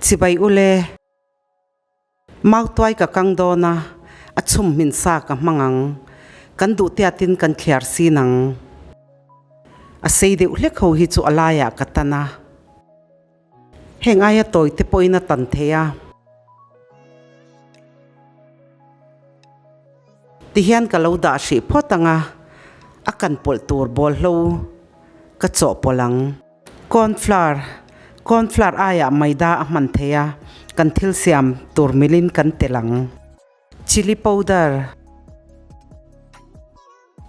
Chibai ule. Mautuai ka kang dawn a, a chhum hmin sa ka hmang ang. Kan duh tiatin kan thliar sin ang. A sei deuh hlek ho hi chu a laiah ka tan a. Heng aia tawi te pawhin a tan thei a. Tihian ka lo dah hrih phawt ang a, a kan pawlh tur bawlhlo ka chawhpawlh ang. Cornflour, Cornflour aiah maida a hman thei a, kan thil siam tur milin kan tel ang. Chilli powder,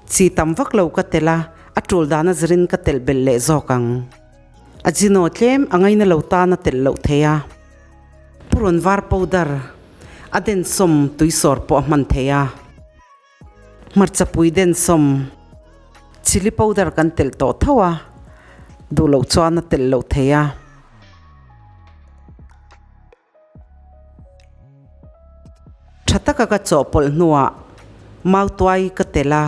Chi tam vak lo ka tel a, a tul dana zirin ka telh belh leh zawk ang. Ajino tlem a ngaina lo tan a telh loh thei a. Purun var powder, A densawm tuisawr pawh a hman thei a. Hmarchapui densawm, chilli powder kan telh tawh tho a, duh loh chuan a telh loh thei a. Tha taka ka chawhpawlh hnuah mautuai ka telh a.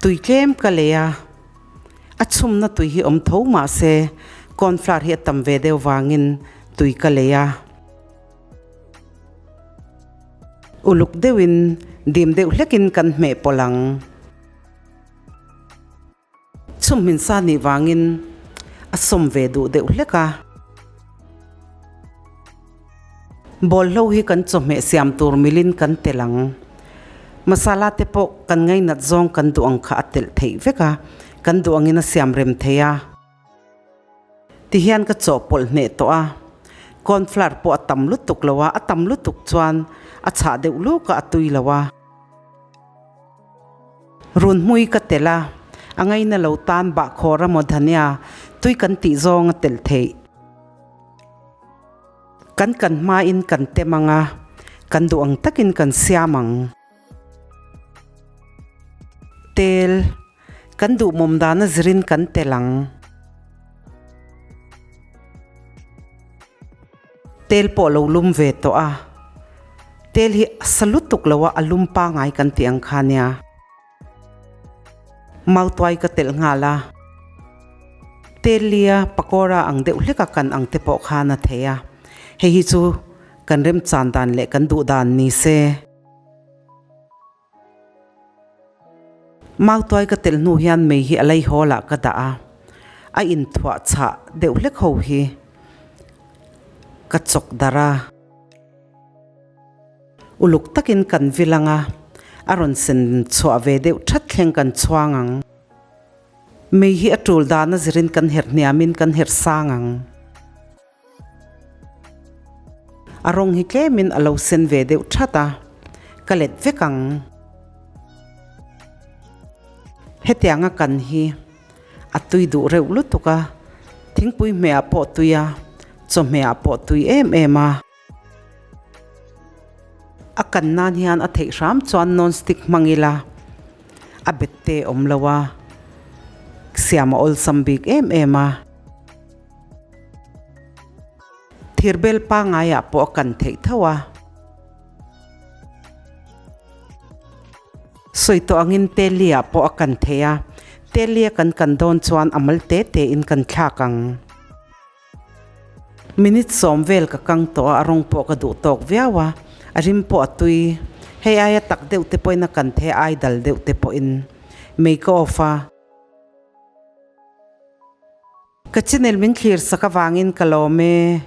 Tui tlem ka lei a, a chhumna tui hi awm tho mah se cornflour hi a tam ve deuh vangin tui ka lei a. Uluk deuhin dim deuh hlekin kan hmeh pawlh ang. Chhum hmin sa nih vangin a sawm ve duh deuh hlek a. Bawlhlo hi kan chawhmeh siam tur milin kan telh ang. Masala te pawh kan ngainat zawng kan duh ang kha a telh theih vek a, kan duh angin a siam rem thei a. Tihian ka chawhpawlh hneh tawh a, cornflour pawh a tam lutuk lo a, a tam lutuk chuan a chhah deuh luk a, a tui lo a. Runhmui ka telh a, a ngaina lo tan bahkhawr a maw dhania tui kan tih zawng a telh theih. Kan kan hmain kan tem ang a, kan duh ang takin kan siam ang. Tel. Kan duhmawm dana zirin kan tel ang. Tel pawh lo lum ve tawh a. Tel hi a sa lutuk lo a, a lum pangai kan tih ang kha nia. Mautuai ka telh nghal a. Tel lia pakora ang deuh hleka kan ang te pawh khan a thei a. Hei hi chu kan remchan dan leh kan duh dan ni se. Mautuai ka telh hnu hian mei hi a lei hawl ah ka dah a, a inthuah chhah deuh hlek ho hi ka chawk darh a. Uluk takin kan vil ang a, a rawn sen chhuah ve deuh that thleng kan chhuang ang. Mei hi a tul dan a zirin kan herh hniamin kan herh sang ang. A rawng hi tlemin a lo sen ve deuh that a, ka let vek ang. Hetianga kan hi a tui duh reuh lutuk a, thingpui hmehah pawh tui a, chawhmehah pawh tui em em a. A kan nan hian a theih hram chuan non stick hmang ila a bet te awm lo a, siam a awlsam bik em em a. Thirbel pangaiah pawh a kan theih tho a. Sawi tawh angin Teli-ah pawh a kan thei a, Teli-a kan kan dawn chuan a mal te tein kan thlak ang. Minute sawm vel ka kang tawh a, a rawng pawh ka duh tawk viau a, a rim pawh a tui. Hei aia tak deuh te pawhin a kan thei a, ai dal deuh te pawhin mei ka off a. Ka channel min thlir sak avangin ka lawm e.